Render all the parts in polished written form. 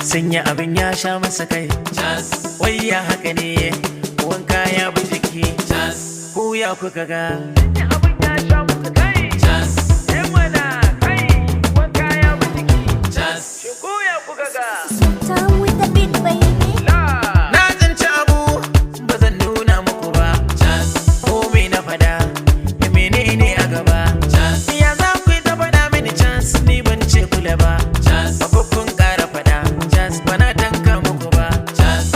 Sanya abin ya sha masa kai. Wai ya haka ne, wanka ya bi jiki. Ku ya kuka ga? Sanya abin ya sha masa kai. Eh mana kai, wanka ya bi jiki. Shin ku ya kuka ga? Time with the beat, baby. Na tsinci abu, ba zan nuna muku ba. Komai na fada, menene a gaba? Ya za ku yi ta faɗa mini chance, ni ban ce kula ba. Ba kun ƙara faɗa, chance ba na tanka muku ba.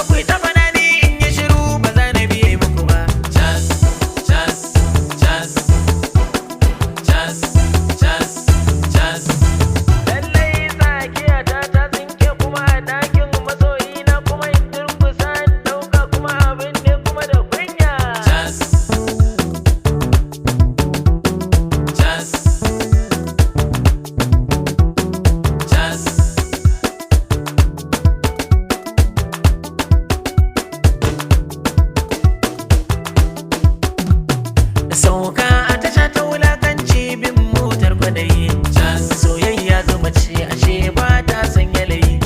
Ku yi ta faɗa ni in yi shiru, ba za na biye muku ba. Chance, chance, chance, chance, chance, chance. Lallai tsakiya ta ta tsinke kuma a ɗakin masoyina, kuma in durkusa in ɗauka, kuma abin ne kuma da kunya. Chance, chance, chance. Sauka a tasha ta wulakanci, bin motar kwadayi. Soyayya zuma ce, ashe ba ta san yalayi.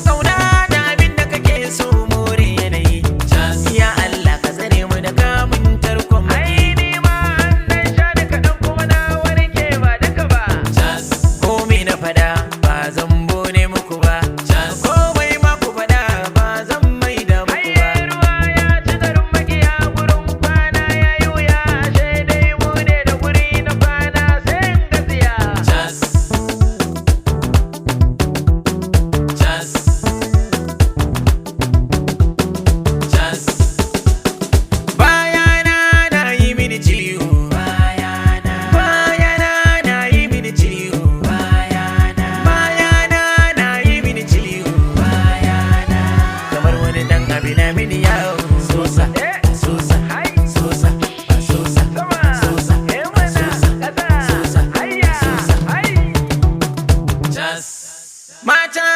Kauna da abin da kake so, more yanayi. Ya Allah, ka tsare mu da kamun tarkon maki. Ni ma an dan sha da kaɗan kuma na warke, ba duka ba. Komai na fada, ba zan bone muku ba. Komai ma ku fada, ba zan maida muku ba. Ruwa ya ci garin makiya, gurin kwana ya yi wuya. Ashe dai mu ne da guri na kwana, sai in gaziya. Chance, chance, chance. Bayana na yi mini ciwo. Bayana, bayana na yi mini ciwo. Bayana, bayana na yi mini ciwo. Bayana, kamar wani dan abi na mini yawo. Sosa, sosa, sosa, sosa, sosa, sosa, sosa, sosa. Chance. Mata.